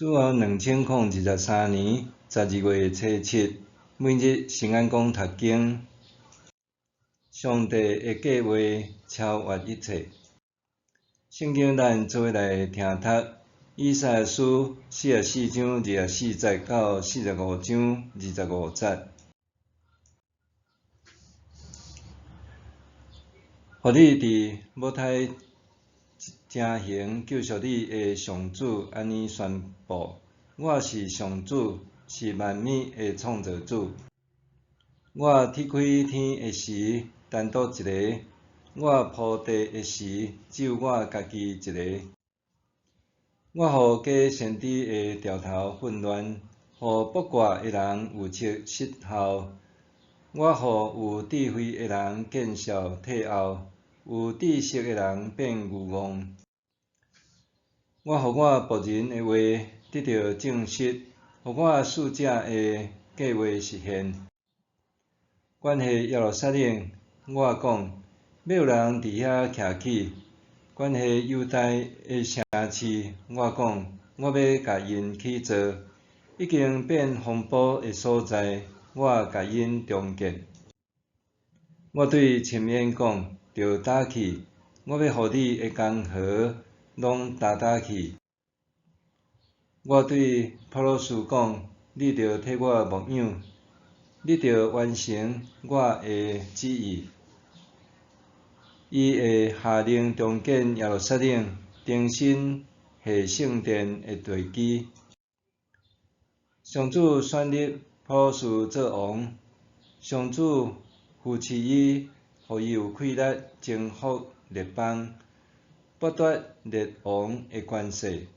主後2023年12月初7，每日聖安講讀經。上帝的計劃超越一切。聖經咱做伙來聽讀以賽亞書44章24節到45章25節。予你佇母胎成形救贖你的上主按呢宣布：我是上主，是萬物的創造主。我鐵開天的時，單獨一个；我鋪地的時，只有我家己一个。我予假先知的兆頭混亂，予卜卦的人預測失效。我予有智慧的人見笑退後，有知識的人變愚戇。我予我僕人的話得著證實，予我使者的計劃實現。關係耶路撒冷，我講，欲有人佇遐徛起；關係猶大的城市，我講，我欲共𪜶起造，已經變荒蕪的所在，我共𪜶重建。我對深淵講，著焦去；我欲予你的江河攏焦焦去。我對波魯士講，你著替我牧養，你著完成我的旨意。伊會下令重建耶路撒冷，重新下聖殿的地基。上主選立波魯士做王，上主扶持伊，予伊有氣力征服列邦，剝奪列王的權勢。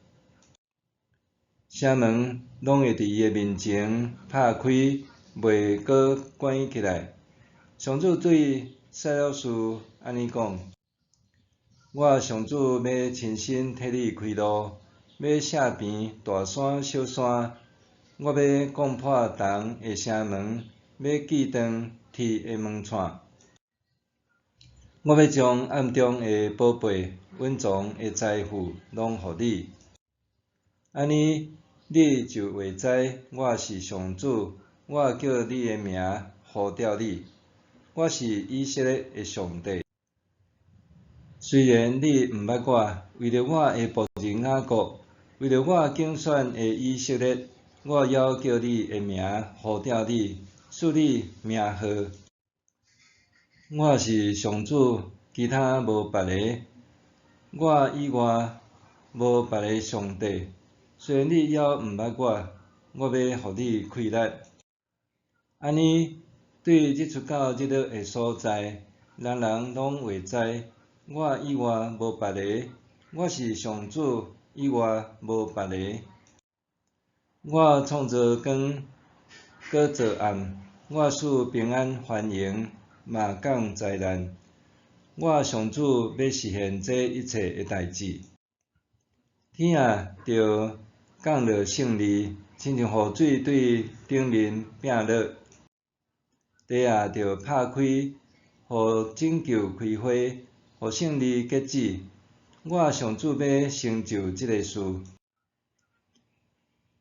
城門攏會佇伊的面前拍開，袂閣關起來。上主對賽魯士按呢講：我上主欲親身替你開路，欲卸平大山小山。我欲攻破銅的城門，欲鋸斷鐵的門掣。我欲將暗中的寶貝、隱藏的財富攏予你。按呢，你就會知我是上主，我叫你的名呼召你，我是以色列的上帝。雖然你毋捌我，為著我的僕人雅各，為著我揀選的以色列，我猶叫你的名呼召你，賜你名號。我是上主，其他無別个，我以外無別个上帝。雖然你猶毋捌我，我欲予你氣力。按呢，對日出到日落的所在，人人攏會知，我以外無別个，我是上主，以外無別个。我創造光，閣造暗，我使平安繁榮，嘛降災難。我上主欲實現這一切的代誌。天啊，著降落勝利，親像雨水對頂面拚落；地啊，著拍開，予拯救開花，予勝利結子。我上主欲成就這个事。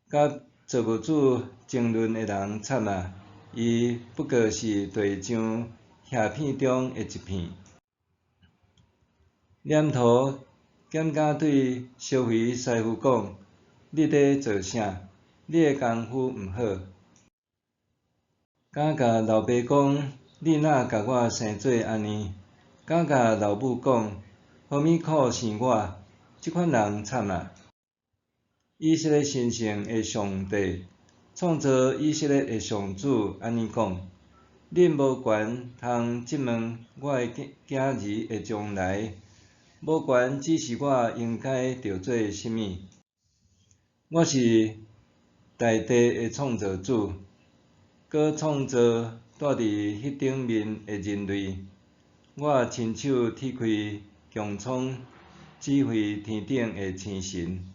佮造物主爭論的人慘啊！伊不過是地上瓦片中的一片。黏土敢敢對燒肥師傅講：你佇做啥？你的功夫毋好。敢共老爸講：你哪共我生做按呢？敢共老母講：何物苦生我？這款人慘啊！以色列神聖的上帝，創造以色列的上主按呢講：恁無權通質問我的囝兒的將來，無權指示我應該著做啥物。我是大地的創造主，閣創造蹛佇彼頂面的人類。我親手鐵開穹蒼，指揮天頂的星辰。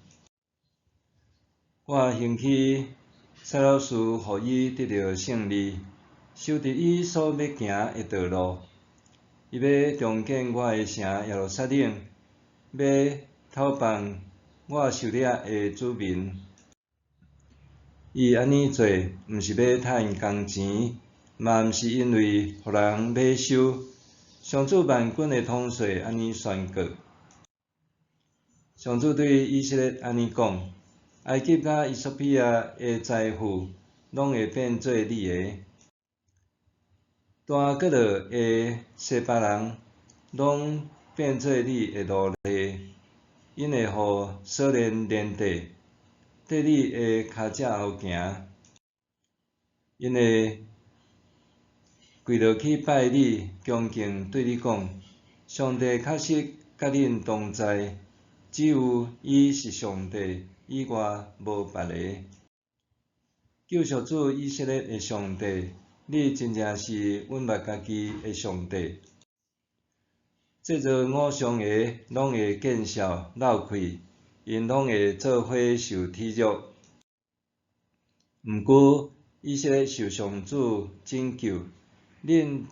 我興起賽魯士，予伊得著勝利，修直伊所欲行的道路。伊欲重建我的城耶路撒冷，欲討放我受掠的子民。伊按呢做，毋是欲趁工錢，嘛毋是因為予人買收。上主萬軍的統帥按呢宣告。上主對以色列按呢講：埃及佮衣索比亞的財富，攏會變做你的；但閣落的西巴人，攏變做你的奴隸，𪜶會予鎖鏈連綴，綴你的跤跡後行。𪜶會跪落去拜你，恭敬對你講：上帝確實佮恁同在，只有伊是上帝，以外無別个。救贖主以色列的上帝，你真正是阮捌家己的上帝。製造偶像的攏會見笑落氣，𪜶攏會做伙受恥辱。毋過以色列受上主拯救，恁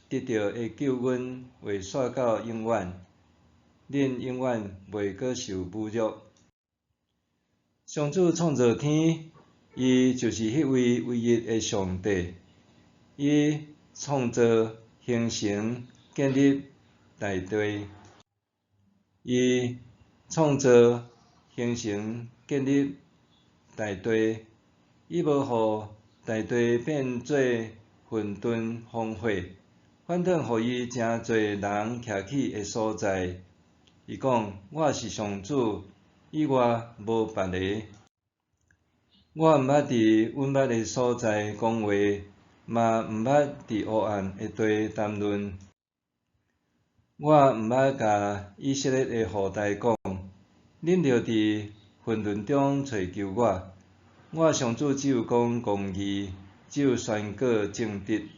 得著的救恩會紲到永遠，恁永遠袂閣受侮辱。上主創造天，伊就是彼位唯一的上帝。伊創造、形成、建立大地。伊創造、形成、建立大地，伊無予大地變做混沌荒廢，反轉予伊成做人徛起的所在。伊講：我是上主，以外無別个。我毋捌佇隱密的所在講話，嘛毋捌佇黑暗的地談論。我毋捌共以色列的後代講：恁著佇混沌中揣求我。我上主只有講公義，只有宣告正直。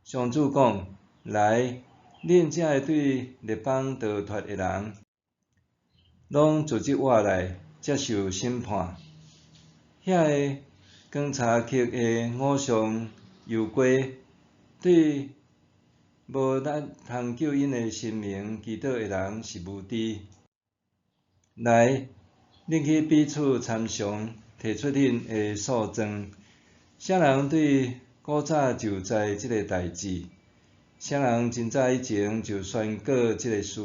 上主講：來，恁遮个對列邦逃脫的人，攏聚集我來接受審判。遐个扛柴刻的偶像油鍋，對無力通救𪜶的神明祈禱的人是無知。來，恁去彼此參詳，提出恁的訴狀。啥人對古早就知這个代誌？啥人真早以前就宣告這个事？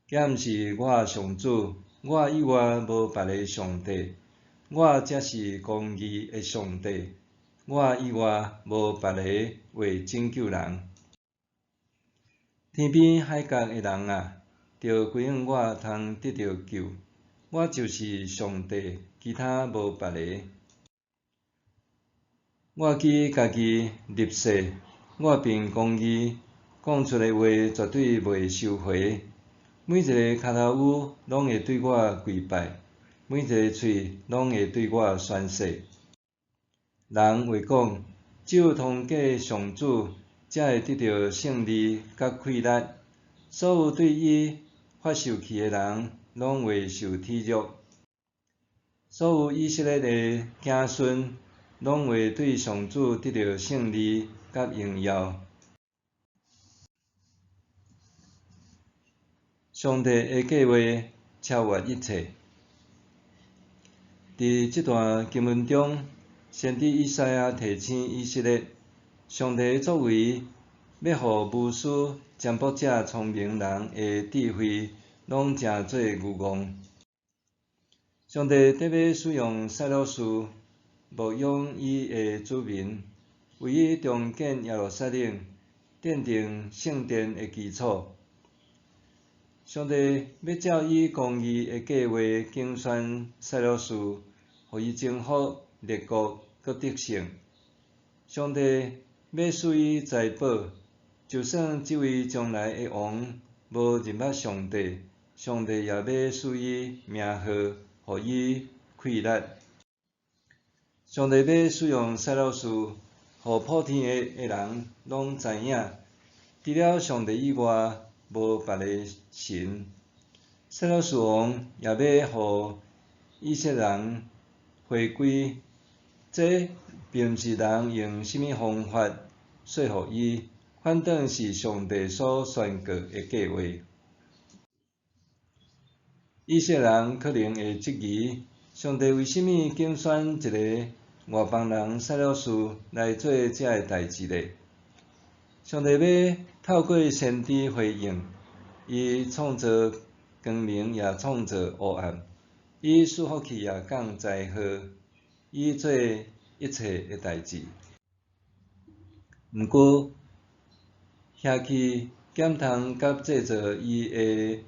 敢毋是我上主？我以外無別个上帝。我才是公義的上帝，我以外無別个會拯救人。天邊海角的人啊，著歸向我通得著救。我就是上帝，其他無別个。我舉家己立誓，我憑公義講出的話絕對袂收回。每一个跤頭趺攏會對我跪拜，每一个喙攏會對我宣誓。人會講，只有通過上主，才會得著勝利佮氣力。所有對伊發受氣的人，攏會受恥辱。所有以色列的子孫，攏會對上主得著勝利佮榮耀。上帝的計劃超越一切。佇這段經文中，先知以賽亞提醒以色列，上帝的作為，欲予巫師、占卜者、聰明人的智慧，攏成做愚戇。上帝特欲使用賽魯士牧養伊的子民，為伊重建耶路撒冷，奠定聖殿的基礎。上帝欲照伊公義的計劃揀選賽魯士，予伊征服列國，閣得勝。上帝欲賜伊財寶，就算這位將來的王無認捌上帝，上帝也欲賜伊名號，予伊氣力。上帝欲使用賽魯士，予普天下的人攏知影，除了上帝以外，無別个神。賽魯士王也欲予以色列人回歸，這並毋是人用啥物方法說服伊，反轉是上帝所宣告的計劃。以色列人可能會質疑，上帝為啥物揀選一个外邦人撒勒斯來做這个代誌呢？上帝欲透過先知回應，伊創造光明，也創造黑暗；伊賜福氣，也降災禍；伊做一切的代誌。毋過，捨去減趁佮製造伊的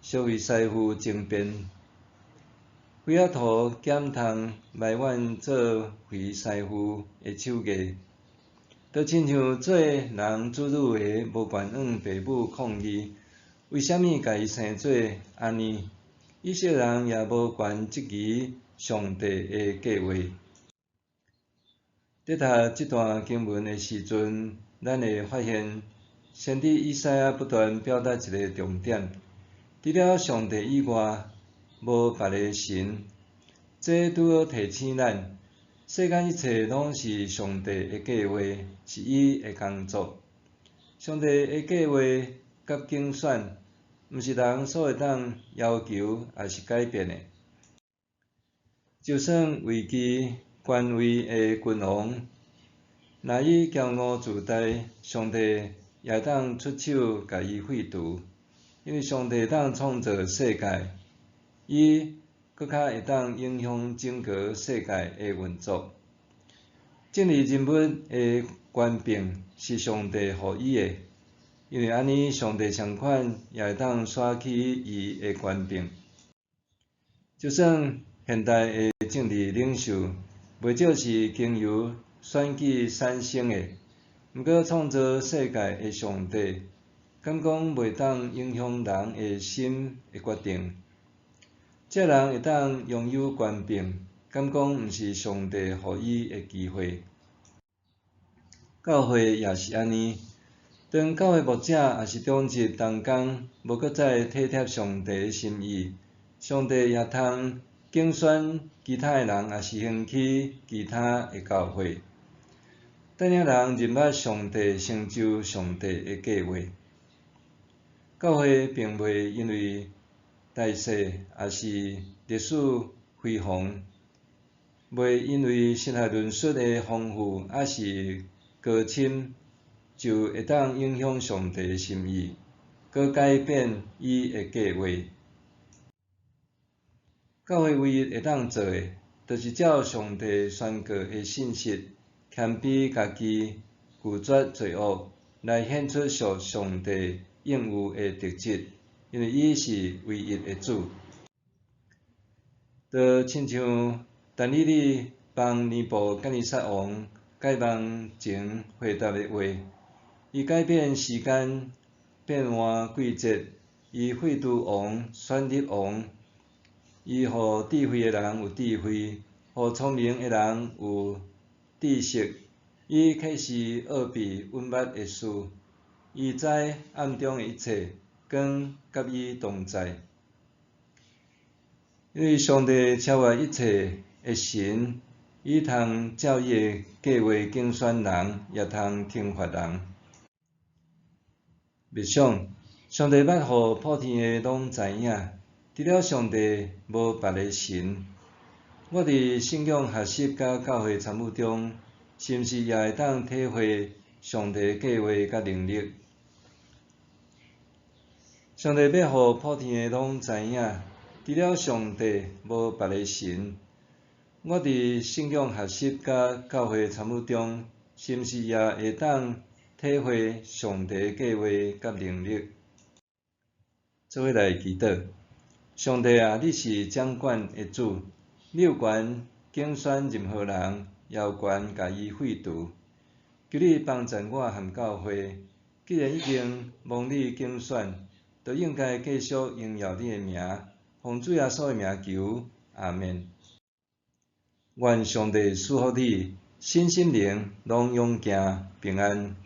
消費師傅爭辯，菲亞圖減趁埋怨做肥師傅的手藝，就親像做人子女的無權向爸母抗議，為啥物共伊生做按呢？以色列人也無權質疑上帝的計劃。佇讀這段經文的時陣，咱會發現先知以賽亞不斷表達一个重點：除了上帝以外，無別个神。這拄好提醒咱，世間一切攏是上帝的計劃，是伊的工作。上帝的計劃佮揀選，毋是人所會當要求抑是改變的。就算位居權位的君王，若伊驕傲自大，上帝也會當出手共伊廢除。因為上帝會當創造世界，伊閣較會當影響整個世界的運作。政治人物的權柄是上帝予伊的，因為按呢，上帝相款也會當徙去伊的權柄。就算現代的政治領袖，袂少是經由選舉產生的，毋過創造世界的上帝，敢講袂當影響人的心的決定？這人會當擁有權柄，敢講毋是上帝予伊的機會？教會也是按呢，當教會牧者抑是長執同工無閣再體貼上帝的心意，上帝也通揀選其他的人，抑是興起其他的教會，帶領人認捌上帝，成就上帝的計劃。教會並袂因為大細，抑是歷史輝煌，袂因為神學論述的豐富，抑是高深，就會當影響上帝的心意，閣改變伊的計劃。教會唯一會當做的，就是照上帝宣告的信息，謙卑家己，拒絕罪惡，來顯出屬上帝應有的特質，因為伊是唯一的主。就親像但以理幫尼布甲尼撒王解夢前回答的話，伊改變時間，變換季節，伊廢除王，選立王，伊予智慧的人有智慧，予聰明的人有知識，伊啟示奧秘隱密的事，伊知暗中的一切，光佮伊同在。因為上帝超越一切的神，伊通照伊的計劃揀選人，也通懲罰人。默想，上帝欲予普天的攏知影，除了上帝，無別个神。我佇信仰學習佮教會參與中，是毋是也會當體會上帝計劃佮能力？上帝欲予普天的攏知影，除了上帝，無別个神。我佇信仰學習佮教會參與中，是毋是也會當體會上帝計劃佮能力？做伙來祈禱，上帝啊，你是掌管的主，你有權揀選任何人，也有權共伊廢除。求你幫贊我和教會，既然已經蒙你揀選，就應該繼續榮耀你的名，奉主耶穌的名求，阿們。願上帝賜福你，身心靈攏勇健平安。